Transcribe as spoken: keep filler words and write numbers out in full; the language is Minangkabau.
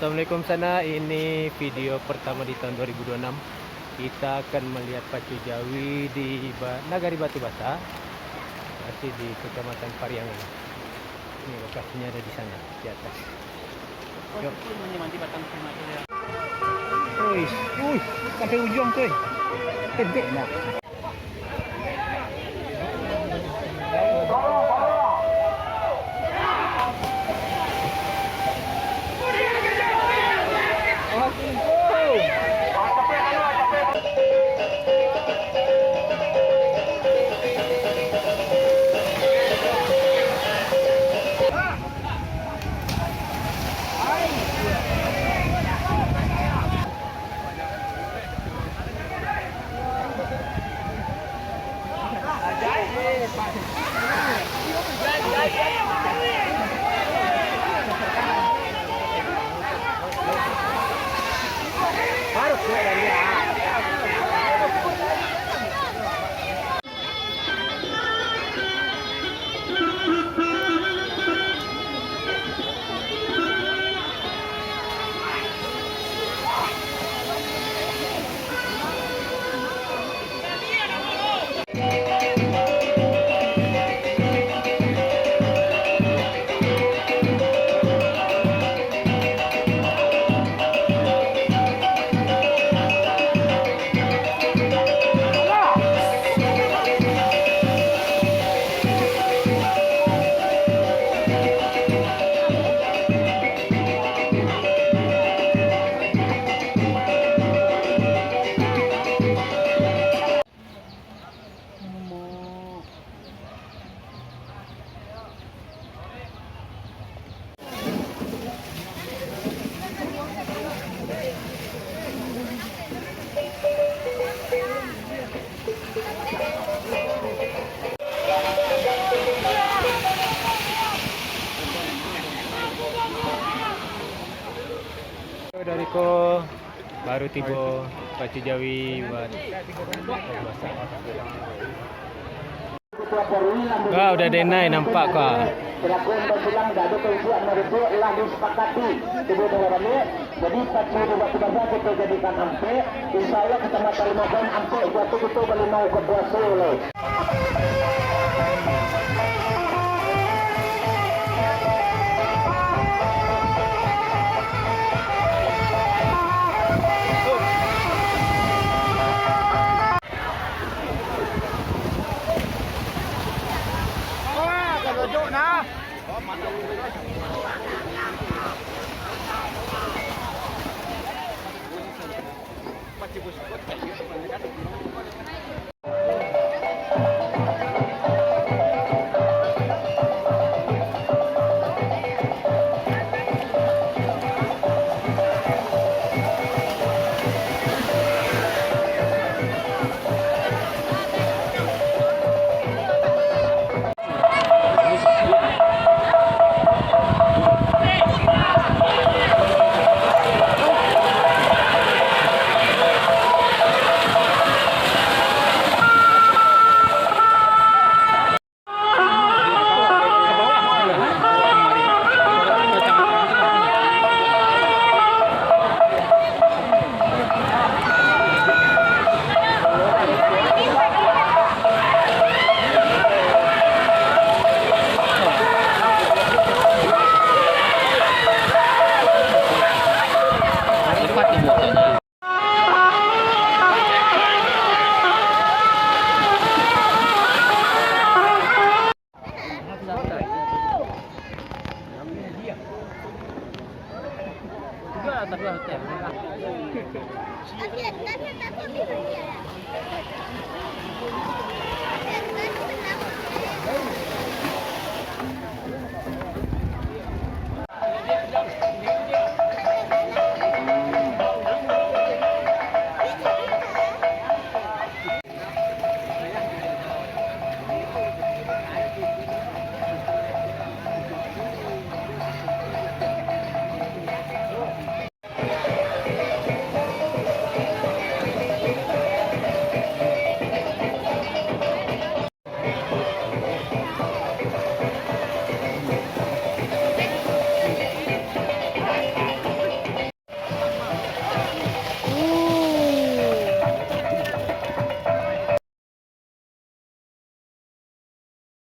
Assalamualaikum sana, ini video pertama di tahun dua ribu dua puluh enam. Kita akan melihat Pacu Jawi di Ba-, Nagari Batu Basa, masih di Kecamatan Pariangan. Ini lokasinya ada di sana, di atas. Yuk. Uih, uih, sampai ujung, cuy. Pendek, nah. Dari ko baru tibo Pacu Jawi buat masak. Wah, udah denai nampak ko. Kelakuan basilang dak ado kaibuan marupuak lah disepakati. Tubuh dalam balik, jadi pacu di Batu Basa kita jadikan ampek. Insya Allah kita mata lima tahun ampek jatuh kita balimau ke puasa lah.